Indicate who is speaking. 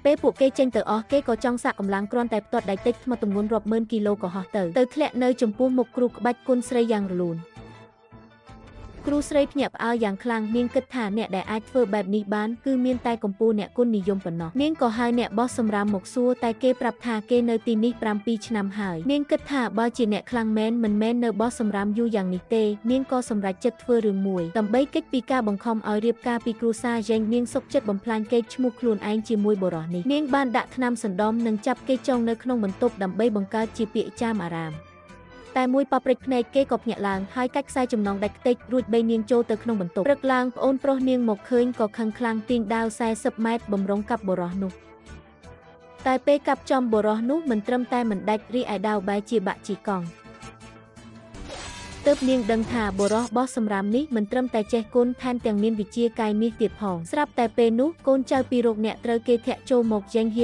Speaker 1: ពេលពួកគេចេញទៅអស់គេក៏ចង់សាកកម្លាំងគ្រាន់តែផ្ទាត់ដៃតិចថ្មទម្ងន់រាប់ម៉ឺនគីឡូក៏ហោះទៅទៅធ្លាក់នៅចំពោះមុខគ្រូក្បាច់គុណស្រីយ៉ាងរលូនគ្រូស្រីភ្ញាក់ផ្អើលយ៉ាងខ្លាំងនាងគិតថាអ្នកដែលអាចធ្វើបែបនេះបានគឺមានតែកម្ពូលអ្នកគុណនិយមប៉ុណ្ណោះនាងក៏ហៅអ្នកបោះសម្រាមមកសួរតែគេប្រាប់ថាគេនៅទីនេះ7ឆ្នាំហើយនាងគិតថាបើជាអ្នកខ្លាំងមែនមិនមែននៅបោះសម្រាមយូរយ៉ាងនេះទេនាងក៏សម្រេចចិត្តធ្វើរឿងមួយដើម្បីគេចពីការបង្ខំឲ្យរៀបការពីគ្រួសារយ៉េងនាងសុខចិត្តបំផ្លាញកេរ្តិ៍ឈ្មោះខ្លួនឯងជាមួយបុរសនេះនាងបានដាក់ថ្នាំសណ្ដំនិងចាប់គេចងនៅក្នុងបន្ទប់ដើម្បីបង្កើតជាពាក្យចាមអារាមតែមួយប៉ព្រិចភ្នែកគេក៏ភ្ញាក់ឡើងហើយកាច់ខ្សែចំណងដាច់ខ្ទេចរួចបីនាងចូលទៅក្នុងបន្ទប់ព្រឹកឡើងប្អូនប្រុសនាងមកឃើញក៏ខឹងខ្លាំងទាញដាវ40ម៉ែត្របំរុងកាប់បុរសនោះតែពេលកាប់ចំបុរសនោះមិនត្រឹមតែមិនដាច់រីឯដាវបែរជាបាក់ជីកង់ទើបនាងដឹងថាបុរសបោះសម្រាមនេះមិនត្រឹមតែចេះគុណថែមទាំងមានវិជ្ជាកាយមាសទៀតផងស្រាប់តែពេលនោះកូនចៅពីរោគអ្នកត្រូវគេធាក់ចូលមកយ៉េងហៀ